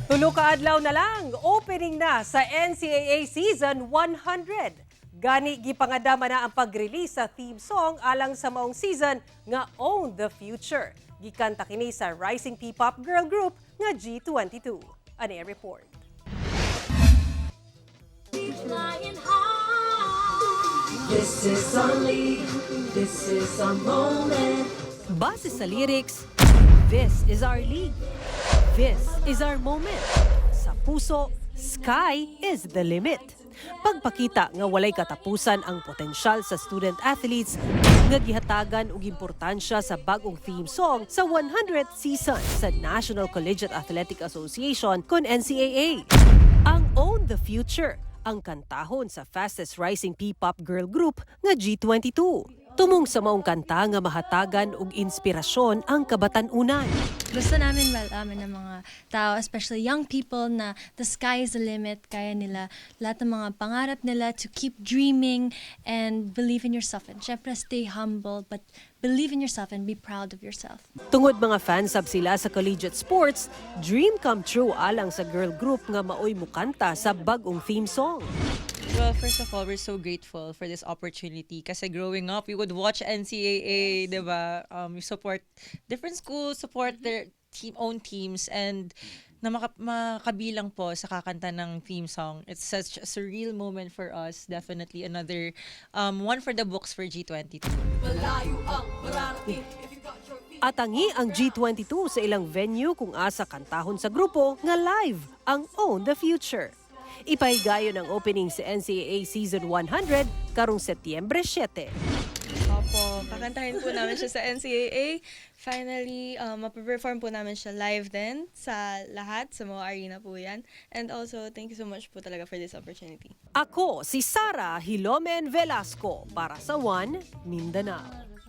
Tulo ka adlaw na lang, opening na sa NCAA Season 100. Gani gipangandama na ang pag-release sa theme song alang sa maong season nga Own the Future. Gikanta kini sa rising P-pop girl group nga G22. Ani ang report. Flying high. This is our league, this is our moment. Base sa lyrics, "This is our league. This is our moment." Sa puso, "Sky is the limit." Pagpakita nga walay katapusan ang potensyal sa student athletes nga gihatagan og importansya sa bagong theme song sa 100th season sa National Collegiate Athletic Association kon NCAA. Ang Own the Future ang kantahon sa fastest rising P-pop girl group nga G22. Tumong sa maong kanta nga mahatagan og inspirasyon ang kabatan-unan. Gusto namin malaman ng mga tao, especially young people, na the sky is the limit. Kaya nila lahat ng mga pangarap nila, to keep dreaming and believe in yourself. And syempre, stay humble, but believe in yourself and be proud of yourself. Tungod mga fansab sila sa collegiate sports, dream come true alang sa girl group nga maoy mukanta sa bagong theme song. Well, first of all, we're so grateful for this opportunity kasi growing up, we would watch NCAA, di ba? We support different schools, support their own teams, and na makabilang po sa kakanta ng theme song. It's such a surreal moment for us. Definitely another one for the books for G22. Atangi ang G22 sa ilang venue kung asa kantahon sa grupo nga live ang Own the Future. Ipahigayon ang opening sa NCAA Season 100 karong Setyembre 7. Opo, kakantahin po namin siya sa NCAA. Finally, mapaperform po namin siya live din sa lahat, sa mga arena po yan. And also, thank you so much po talaga for this opportunity. Ako si Sara Hilomen Velasco para sa One Mindanao.